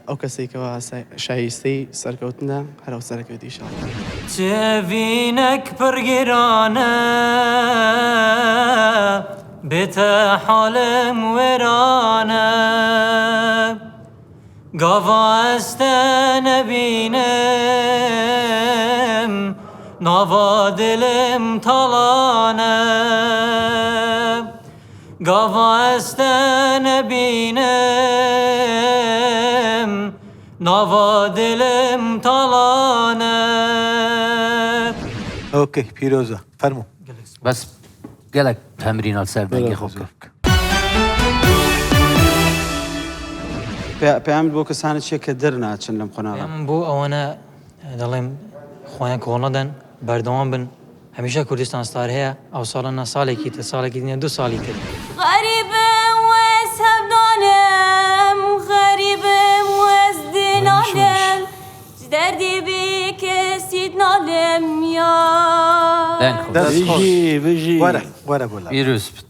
ئەو کەسەی کەوا شایستەی سەرکەوتنە هەر ئەو سەرەکەوێت ئیشاڵڵا. چ ئەڤینەک پڕ گرانە بێتە حاڵم وێرانە گاڤا ئەز تە نەبینم ناڤا دلم تاڵانە گاڤا ئەز تە نەبینم ناڤا دلم تاڵانە. ئۆکەی پیرۆزە فەرموو. بەس گەلەک تەمرینە لەسەر دەنگی خۆ بکە. پەیامت بۆ کەسانە چیە کە دەرناچن لەم قۆناغە؟ پەیامم بۆ ئەوانە دەڵێم خۆیان کۆڵ نەدەن بەردەوام بن هەمیشە کوردستان ستار هەیە ئەو ساڵە نا ساڵێکی تر ساڵێکی دی نا دوو ساڵی تر. غەریبم وەز هەڤدانم غەریبم وەز دنالم ج دەردی بی کەسیت نالم یار. دەنگ خۆش. دەست خۆش. بژی بژی. وەرە وەرە بۆ لام. پیروز بت.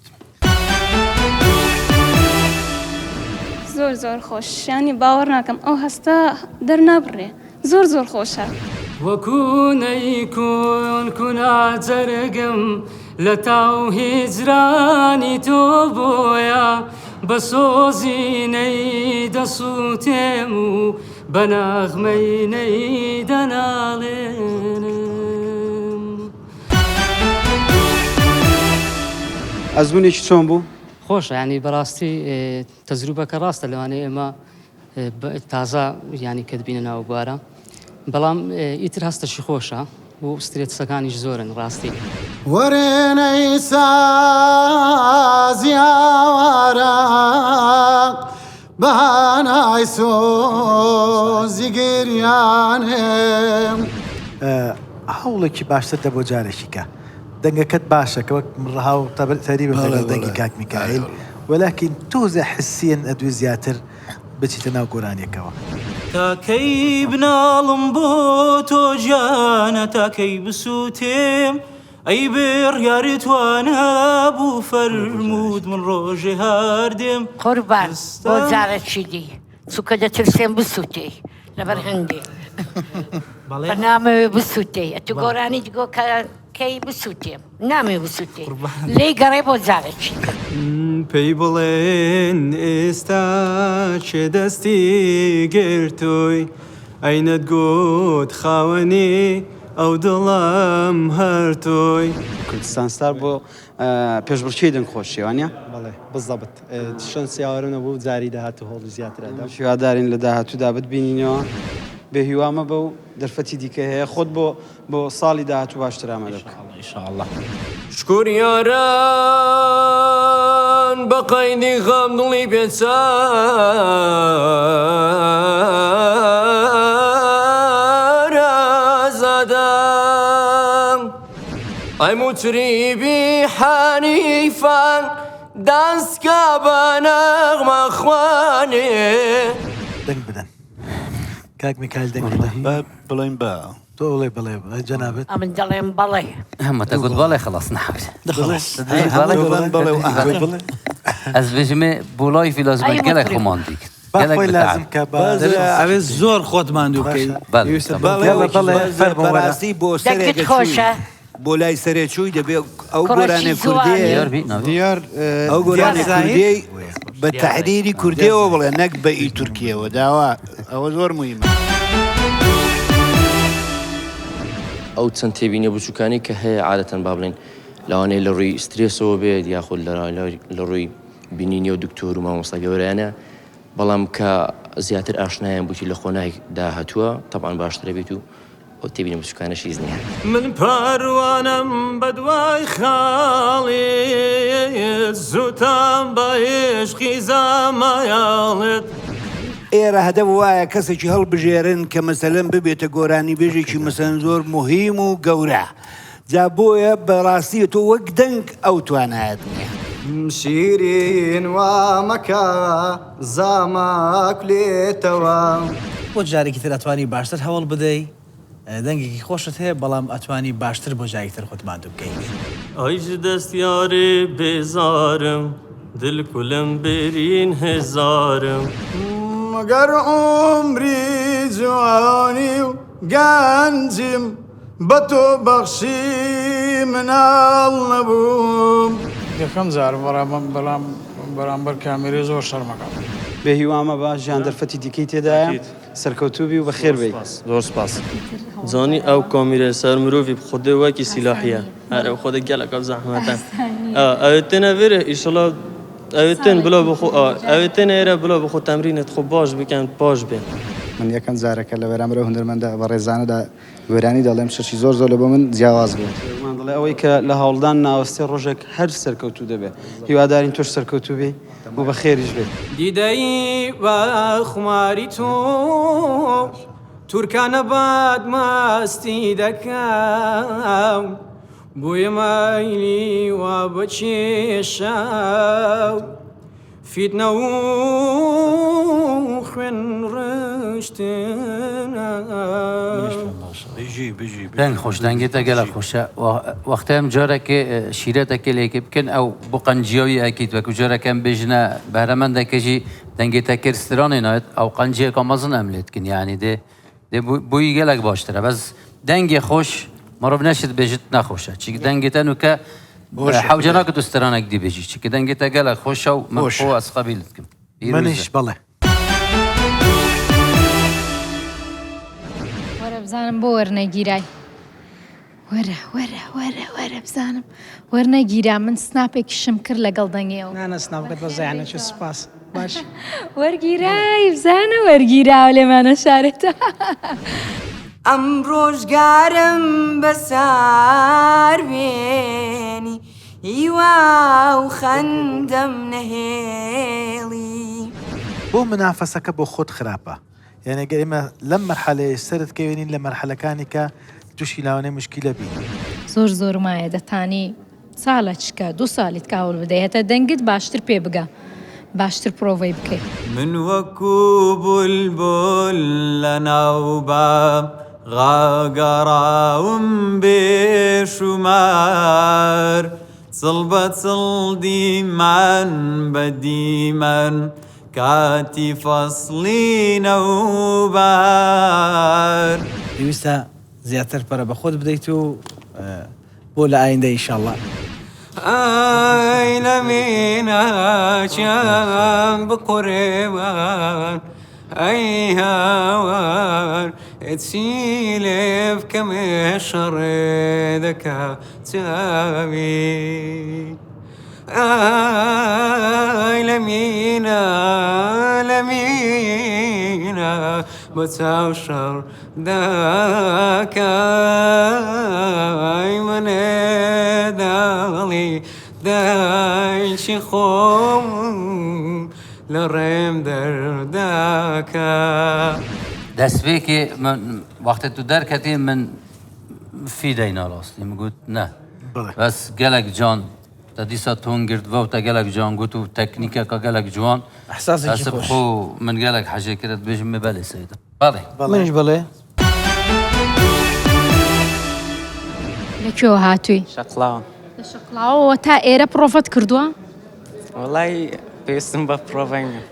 زۆر زۆر خۆش یانی باوەڕ ناکەم ئەو هەستە دەرنابڕێ زۆر زۆر خۆشە. وەکو نەیکون کونا جەرگم لە تاو هیجرانی تۆ بۆیە بە سۆزی نەی دەسووتێم و بە نەغمەی نەی دەناڵێنم. ئەزموونێکی چۆن بوو؟ خۆشە یانی بەڕاستی تەجروبەکە ڕاستە لەوانەیە ئێمە تازە یانی کە بینە ناو بوارە بەڵام ئیتر هەستەشی خۆشە و سترێتسەکانیش زۆرن ڕاستی. وەرێنەی سازی ئاوارە بە هانای سۆزی گریانم. هەوڵێکی باشتر دە بۆ جارێکی کە. دەنگەکەت باشە کە وەک من ڕەها و تەریبم لەگەڵ دەنگی کاک میکائیل وەلاکین تۆزێ حسیەن ئەدوێ زیاتر بچیتە ناو گۆرانیەکەوە. تا کەی بناڵم بۆ تۆ گیانە تا کەی بسووتێم ئەی بڕیارت وا نەبوو فەرمووت من ڕۆژێ هەر دێم قوربان بۆ جارەکی دی چونکە دەترسێم بسووتێی لەبەر هەندێ نامەوێ بسووتێی ئەتو گۆرانیت گۆ کە کەی بسووتێم نامەوێ بسووتێ لێی گەڕێ بۆ جارەکی پێی بڵێن ئێستا کێ دەستی گرتووی ئەی نەتگوت خاوەنی ئەو دڵەم هەر تۆی. کوردستان ستار بۆ پێشبڕکێی دەنگخۆشیە وانیە؟ بەڵێ بزەبت شەنسی یاوەرم نەبوو جاری داهاتوو هەوڵی زیاتر ئەدەم. هیوادارین لە داهاتوودا بتبینینەوە. بێ هیوا مەبە و دەرفەتی دیکە هەیە خۆت بۆ بۆ ساڵی داهاتوو باشتر ئامادە بکە. ان شاء اللە. شکور یاران بە قەیدی غەم دڵی بێچار ئازادە ئەی موتریبی حەنیفان دەستکە بە نەغمە خوانێ. دەنگ بدەن کاک میکایل دەنگ بدە. با بڵێین با. تۆ بڵێ بڵێ جەنابت. ئەمن دەڵێم بەڵێ. هەمە تە گوت بەڵێ خەڵاس نەحەوت. خەڵاس بەڵێ و ئەها. ئەز بێژمێ بۆ لایفی لازمە ئەی گەلەک مطرب. خۆ ماندی کرد. با گەلەک خۆی بتعب. لازم کە با ئەوێ زۆر خۆت ماندوو بکەی. بەڵێ فەرموو وەرە. بەڕاستی بۆ سەرێ دەنگت گەچووی خۆشە. بۆ لای سەرێ چووی دەبێ ئەو کوڕەکی گۆرانێ جوانی. کوردیە دیار بی ناوی. دیار ئەو دیار گۆرانێ زاهیر کوردیەی بە تەحریری کوردیەوە بڵێ نەک بە ئی تورکیەوە داوا ئەوە زۆر موهیمە. ئەو چەند تێبینیە بچوکانەی کە هەیە عادەتەن با بڵێین لەوانەیە لە ڕووی سترێسەوە بێت یاخود لە ڕووی بینینی ئەو دکتۆر و مامۆستا گەورەیانە بەڵام کە زیاتر ئاشنایان بوویت لە قۆناغی داهاتووە تەبعەن باشترە بێت و ئەو تێبینە بچوکانەش هیچ نییە. من پەروانەم بەدوای خاڵیت سوتام بە عیشقی زامایەڵت. ئێرە هەدەف وایە کەسێکی هەڵبژێرن کە مەسەلەن ببێتە گۆرانیبێژێکی مەسەلەن زۆر موهیم و گەورە جا بۆیە بەڕاستی تۆ وەک دەنگ ئەو توانایەت نیە. شیرین وا مەکە زاماکولێتەوە. بۆ جارێکی تر ئەتوانی باشتر هەوڵ بدەی دەنگێکی خۆشت هەیە بەڵام ئەتوانی باشتر بۆ جارێکی تر خۆت ماندوو بکەی. ئای ژ دەست یارێ بێزارم دل کولم برین هزارم. گەر عومری جوانی و گەنجیم بە تۆ بەخشی مناڵ نەبووم. یەکەم جار بەڵام بەرامبەر کامێرەی زۆر شەرمەکەم. بێ هیوا مەبە ژیان دەرفەتی دیکەی تێدایە سەرکەوتوو بی و بەخێر بێی. زۆر سپاس زانی ئەو کامیرە سەر مرۆڤی بخودێ وەکی سیلاحیە هەر ئەو خودێ گەلەک ئەو زەحمەتە ئەوێ تێنە ڤێرە ئیشەڵا ئەوێ تێن بلا بخۆ ئەوێ تێنە ئێرە بلا بخۆ تەمرینت خۆ باش بکەن پاش بێن. من یەکەم جارە کە لە بەرامبەر ئەو هونەرمەندە بەڕێزانەدا گۆرانی دەڵێم شتێکی زۆر زۆر لە بۆ من جیاواز بوو. بێگومان دەڵێ ئەوەی کە لە هەوڵدان ناوەستێ ڕۆژێک هەر سەرکەوتوو دەبێ. هیوادارین تۆش سەرکەوتوو بی و بەخێریش بێی. دیدەی بە خوماری تۆ تورکانە باد مەستی دەکەم بۆیە مەیلی وا بەکێشە فیتنە و خوێن ڕشتنە. بژی بژی بژی. دەنگ خۆش دەنگێ تە گەلەک خۆشە وەختێ ئەم جارەکێ شیرەتەکێ لێکێ بکەن ئەو بۆ قەنجیاوی ئەکیت وەکو جارەکە ئەم بێژنە بەهرەمەندەکە ژی دەنگێ تە کرد سترانێ نایەت ئەو قەنجیەکە مەزن ئەم لێت کن یعنی دێ دێ بۆی گەلەک باشترە بەس دەنگێ خۆش مرۆڤ نەشت بێژت نەخۆشە چی دەنگێ تە نوکە حەوجە ناکە تو سترانێک دی بێژی چی دەنگێ تە گەلەک خۆشە و من خۆ ئەس قەبیلت کم منیش بەڵێ. وەرە بزانم بۆ وەرنەگیرای وەرە وەرە وەرە وەرە بزانم وەرنەگیرا من سناپێکیشم کرد لەگەڵ دەنگێەوە نانە سناپەکەت بە زیانە چ سپاس باش وەرگیرای بزانە وەرگیراوە لێمانە شارێتە ئەم ڕۆژگارم بەسار بێنی هیوا و خەندەم نەهێڵی. بۆ منافەسەکە بۆ خۆت خراپە یانی گەر ئێمە لەم مەرحەلەیەش سەرت کەوێنین لە مەرحەلەکانی کە توشی لاوانەیە موشکیلە بی. زۆر زۆر مایە دەتانی سالە چکە دوو سالیت کە هەوڵ بدەی هەتا دەنگت باشتر پێ بگا باشتر پرۆڤەی بکەی. من وەکو بولبول لەناو باغا گەڕاوم بێ شومار چڵ بە چڵ دیمەن بە دیمەن کاتی فەسڵی نەوبار. پێویستە زیاتر پەرە بە خۆت بدەیت و بۆ لە ئایندە ئیشاڵڵا. ئای لە مینا چیان بقوربان ئەی هاوار چی لێ بکەم شەڕێ دەکا چاوی ئای لە مینا لە مینا بە چاو شەڕ دەکای منێ داڵی دایکی خۆم لە ڕێم دەرداکا. دەستپێکێ من وەختێ تو دەرکەتی من فیدەی ناڕاستی من گوت نە بەس گەلەک جان تە دیسا تۆن گرت ڤەو تە گەلەک جان گوت و تەکنیکەکە گەلەک جوان ئەحساسێکی بەس خۆش. خۆ من گەلەک حەژێ کرد بێژم مێ بەلێ سەیدا بەڵێ. منیش بەڵێ. لە کوێوە هاتووی؟ شەقڵاوە. لە شەقڵاوەوە تا ئێرە پڕۆڤەت کردووە؟ وەڵای پێویستم بە پڕۆڤە نییە.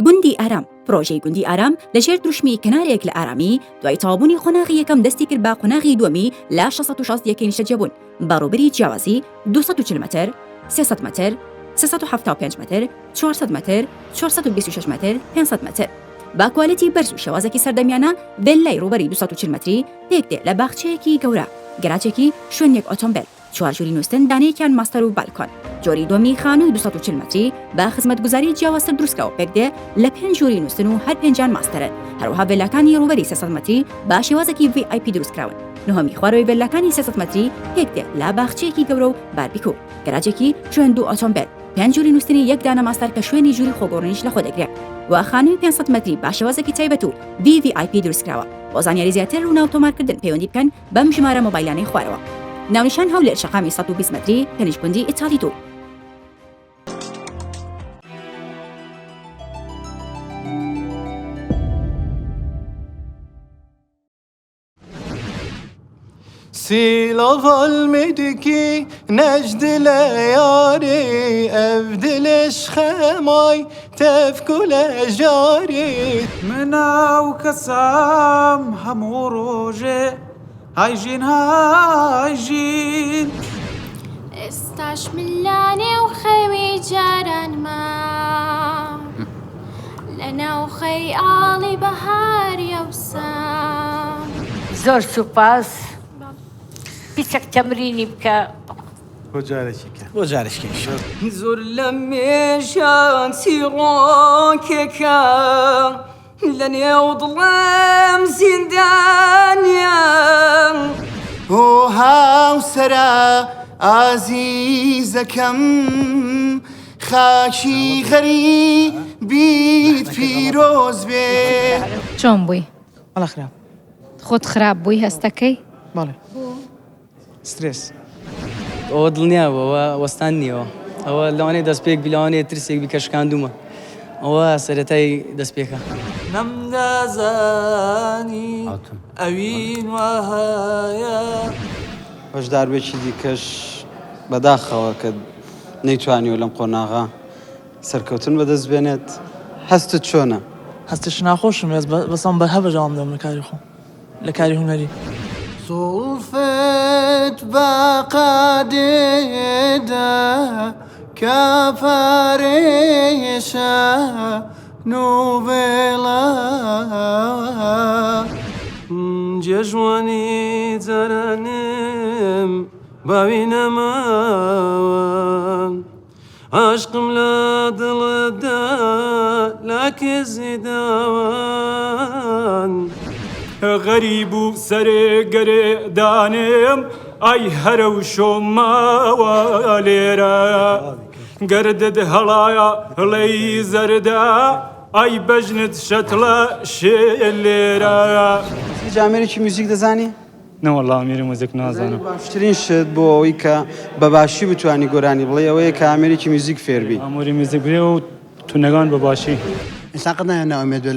گوندی ئارام. پرۆژەی گوندی ئارام لە ژێر دروشمی کەنارێک لە ئارامی دوای تەواوبوونی قۆناغی یەکەم دەستی کرد بە قۆناغی دووەمی لە 660 یەکەی نیشتەجێبوون بە ڕووبەری جیاوازی 240 مەتر، 300 مەتر، 375 مەتر، 400 مەتر، 426 مەتر، 500 مەتر. بە کوالێتی بەرز و شێوازێکی سەردەمیانە ڤێللای ڕووبەری 240 مەتری پێکدێ لە باخچەیەکی گەورە، گەراجێکی شوێنێک ئۆتۆمبێل. چوار ژووری نووستن دانەیەکیان ماستەر و بالکۆن. جۆری دووەمی خانووی 240 مەتری بە خزمەتگوزاری جیاوازتر دروستکراوە پێکدێ لە پێنج ژووری نووستن و هەر پێنجیان ماستەرن. هەروەها ڤێلاکانی ڕووبەری 300 مەتری بە شێوازێکی VIP دروستکراون. نهۆمی خوارەوەی ڤێلاکانی 300 مەتری پێکدێ لە باخچەیەکی گەورە و باربیکو، گەراجێکی شوێن دوو ئۆتۆمبێل، پێنج ژووری نووستنی یەک دانە ماستەر کە شوێنی ژووری خۆگۆڕینیش لەخۆ دەگرێ و خانووی 500 مەتری بە شێوازێکی تایبەت و VVIP دروستکراوە. بۆ زانیاری زیاتر و ناو تۆمارکردن پەیوەندی بکەن بەم ژمارە مۆبایلانەی خوارەوە. ناونیشان هەولێر شەقامی 120 مەتری تەنیشت گوندی ئیتالی دوو. سیلاڤال میدکی نەجد لە یاری ئەڤ دلش خەمای تەفکو لە ژاری. مناو کەسام هەموو ڕۆژێ های ژین های ژین. ئێستاش من لەنێو خەوی جارانما لەناو خەیاڵی بەهاری ئەوسام. زۆر سوپاس پیچەک تەمرینی بکە. بۆ جارێکی کە. بۆ جارێکی کە ئیشەڵا. زۆر لە مێژە چیڕۆکێکە لە نێو دڵم زیندانیە. ئۆ هاوسەرە ئازیزەکەم خاکی غەریبیت پیرۆز بێ. چۆن بووی؟ وەڵا خراپ. خۆت خراپ بووی هەستەکەی؟ بەڵێ. سترێس. ئەوە دڵنیا بە ئەوە وەستان نییە ئەوە ئەوە لەوانەیە دەستپێک بی لەوانەیە ترسێک بی کە شکاندوومە ئەوە سەرەتای دەستپێکە. نەمدەزانی ئەوین وەهایە. بەشداربێکی دیکەش بەداخەوە کە نەیتوانیوە لەم قۆناغە سەرکەوتن بەدەست بێنێت، هەستت چۆنە؟ هەستێکی ناخۆشم هەیە بەس ئەم بەرهە بەردەوام دەبم لە کاری خۆم. لە کاری هونەری. زوڵفت بە قەدێدا کە پەرێشە نوڤێڵە. جێژوانی جارانم باوی نەماوە. عاشقم لە دڵتدا لە کزی داوان. غەریب و سەرێ گەرێ دانێم ئای هەرەو شۆ ماوە لێرە گەردت هەڵایە هڵێی زەردە ئای بەژنت شەتڵە شێ لێرە. هیچ ئامێرێکی میوزیک دەزانی؟ نەوەڵا ئامێری موزیک نازانم. باشترین شت بۆ ئەوەی کە بە باشی بتوانی گۆرانی بڵێی ئەوەیە کە ئامێرێکی میوزیک فێربی. ئامۆری میوزیک بێ و تونەگان بە باشی. ئینسان قەت نایە نائومێد بێ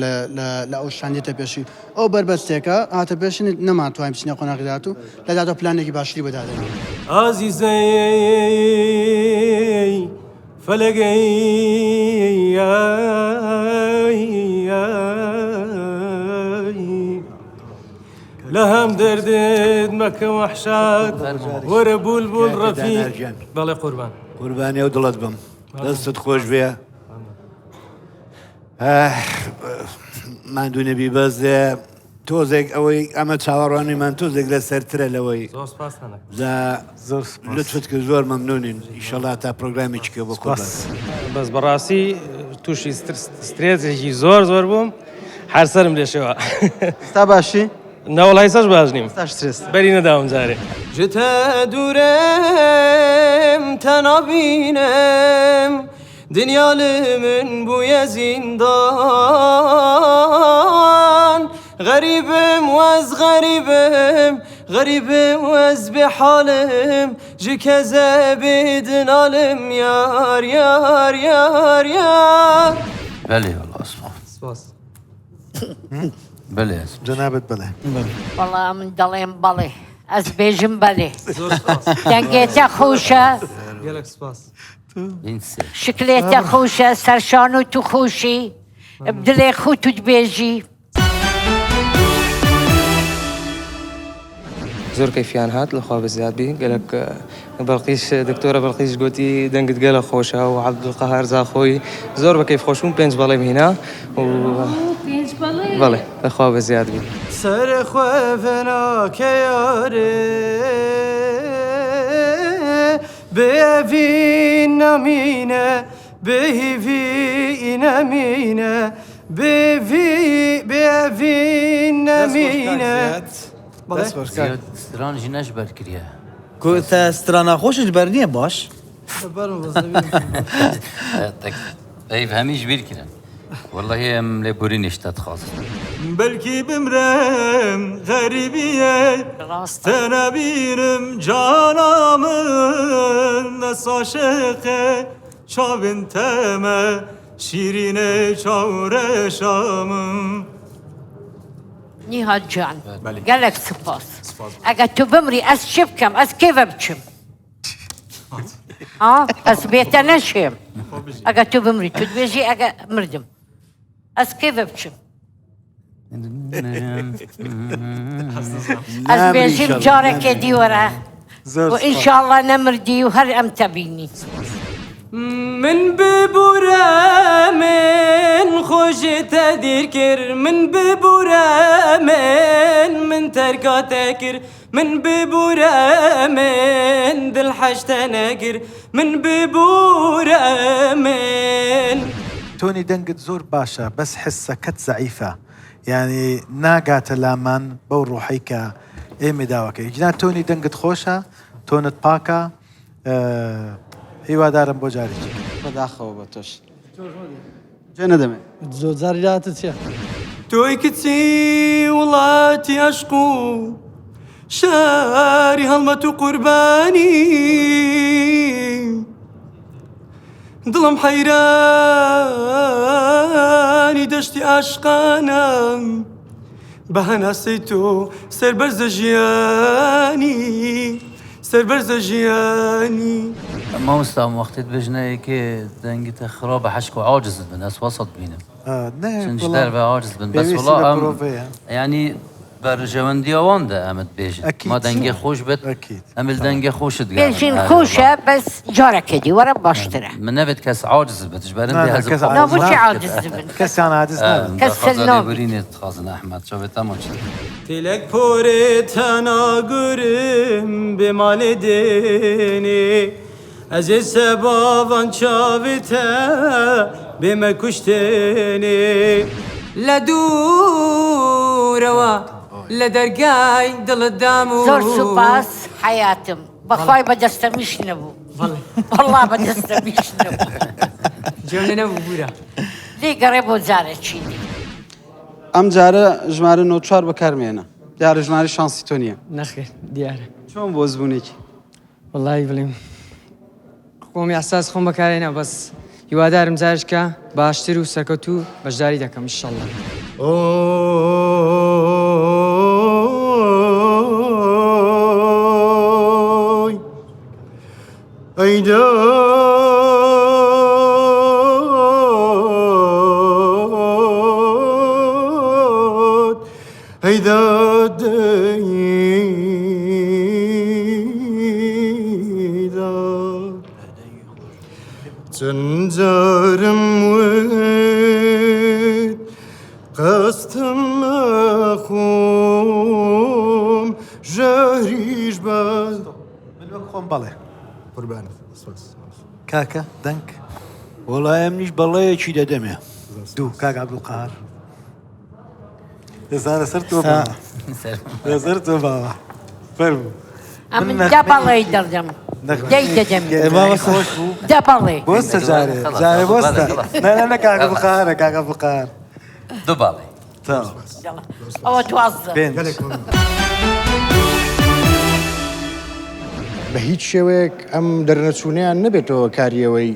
لە ئەو شتانە دێتە پێشی ئەو بەربەستێکە هاتە پێشی نەمانتوانی بچینە قۆناغی داهاتوو لە داهاتوو پلانێکی باشتری بۆ دادەنێین. ئازیزەی فەلەگەی لە هەم دەردت مەکە وەحشات وەرە بولبول ڕەفیق بەڵێ قوربان. قوربانی ئەو دڵت بم دەستت خۆش بێ ماندوو نەبی بەس تۆزێک ئەوەی ئەمە چاوەڕوانیمان تۆزێک لە سەرترە لەوەی لطفت کرد زۆر مەمنونین ئیشەڵا تا پرۆگرامێکی کە بۆ قوربان. بەس بەڕاستی تووشی سترێسێکی زۆر زۆر بووم هەر سەرم لێ شێوا. ئێستا باشی؟ نەوەڵا ئێستاش باش نیم. ئێستاش سترێست. بەری نەداوم جارێ. جتە دوورم تە نابینم دنیا لە من بوویە زیندان غەریبم وەز غەریبم غەریبم وەز بێ حاڵم ژ کەزە بێ دنالم یار یار یار یار. بەلێ وەڵا سوپاس. سپاس. بەلێ. جەنابت بەلێ. وەڵا من دەڵێم بەڵێ ئەز بێژم بەلێ دەنگێتە خوشە گەلەک سپاس. شکلێتە خوشە سەرشان و تو خوشی. بدلێ خوت و دبێژی. زۆر کەیفیان هات لەخوا بەزیاد بی گەلەک بەڵقیش دکتۆرە بەڵقیش گوتی دەنگت گەلە خۆشە و عەبدولقەهار زاخۆی زۆر بە کەیف خۆش بووم پێنج بەڵێم هینا و بەڵێ لەخوا بەزیاد بی. سەر خوێ یارێ بێ ئەڤین نامینە بێ هیڤی نەمینە بێ بێ ئەڤین نەمینە. دەست خۆش کاک ستران ژی نەش بەر کریە. کو تە سترانا خۆشش بەر نییە باش. ئەی هەمیش بیر کرن واللهی ئەم لێ بورینیش تە دخوازم. بەلکی بمرم غەریبیە تە نەبینم جانا من دەس عاشقێ چاوین تەمە شیرینێ چاورەشامم. نیهاد جان گەلەک سوپاس ئەگەر تو بمری ئەس چ بکەم ئەس کێڤە بچم ئەس بێتە نەشێم ئەگەر تو بمری تو دبێژی ئەگە مردم ئەس کێڤە بچم ئەس بێژیم جارێکێ دیوەرە و ئینشاءاللە نەمردی و هەر ئەم تەبینی. من ببورە من خۆشی تەدیر کرد من ببورە من من تەرکا تەکرد من ببورە من دل حەشتە نەگر من ببورە من. تۆنی دەنگت زۆر باشە بەس حسەکەت زەعیفە یانی ناگاتە لامان بەو ڕۆحەی کە ئێمەی داواکەی جنا تۆنی دەنگت خۆشە تۆنت پاکە هیوادارم بۆ جارێکی بەداخەوە بە تۆش جێ نەدەمێ زۆر جاری داهاتە چیە؟ تۆی کچی وڵاتی ئەشق و شاری هەڵمەت و قوربانی دڵم حەیرانی دەشتی ئاشقانە بە هەناسەی تۆ سەربەرزە ژیانی سەربەرزە ژیانی. مامۆستا ئەم وەختێت بژنە یەکێ دەنگی تە خرابە حەشک و عاجزت بن ئەس وەسەت بینم چون جدەر بە عاجز بن بەس وڵا ئەم یعنی بەرژەوەندی ئەوان دە ئەمت بێژن ما دەنگێ خۆش بێت ئەمل دەنگێ خۆشت بێژین خۆشە بەس جارەکە دی وەرە باشترە من نەبێت کەس عاجز بێتش بەرن بۆچی عاجز بن کەسیان عاجز نابن کەس سەر نابێت. بورینێت خازن ئەحمەد چاوێت تەماچ. تێلەک پۆرێ تەنا گورم بێ مالێ دێنێ ئەزێ سەباڤان چاڤێ تە بێمە کوشتێنێ. لە دوورەوە لە دەرگای دڵت دام و. زۆر سوپاس حەیاتم بەخوای بە دەستەمیش نەبوو وەڵا بە دەستەمیش نەبوو. جێم لێ نەبوو بورە. لێی گەڕێ بۆ جارەکی دی. ئەم جارە ژمارە 94 بەکارمێنە دیارە ژمارەی شانسی تۆ نییە. نەخێر دیارە. چۆن بۆ زبونێکی؟ وەڵایی بڵێم خۆم ئیحساس خۆم بەکارێنە بەس هیوادارم جارشکە باشتر و سەرکەوتوو بەشداری دەکەم ئیشەڵڵا. ئۆی ئەی داد ئەی داد ئەی داد چەند جارم وت قەستم ئەخۆم ژەهریش بە من وەک خۆم بەڵێ. قوربانت سپاس. کاکە دەنگ. وەڵای ئەمنیش بەڵێیەکی دەدەمێ. دوو کاک عەبدولقەهار. ئێستا لەسەر تۆ باوە. لەسەر تۆ باوە. فەرموو. ئەمن دە بەڵێی دەدەم. دەی دەدەم. خۆش بوو. دە بەڵێ. بۆستە جارێ. جارێ بۆستە. نا نا نا کاک عەبدولقەهارە کاک عەبدولقەهار. دوو بەڵێ. ئەوە 12. پێنج. بە هیچ شێوەیەک ئەم دەرنەچوونەیان نەبێتەوە کاری ئەوەی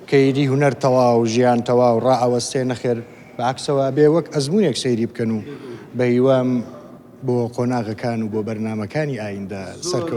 کە ئیدی هونەر تەواو، ژیان تەواو، ڕائەوەستێ، نەخێر بە عەکسەوە ئەبێ وەک ئەزموونێک سەیری بکەن و بە هیوام بۆ قۆناغەکان و بۆ بەرنامەکانی ئایندە سەرکەوتن.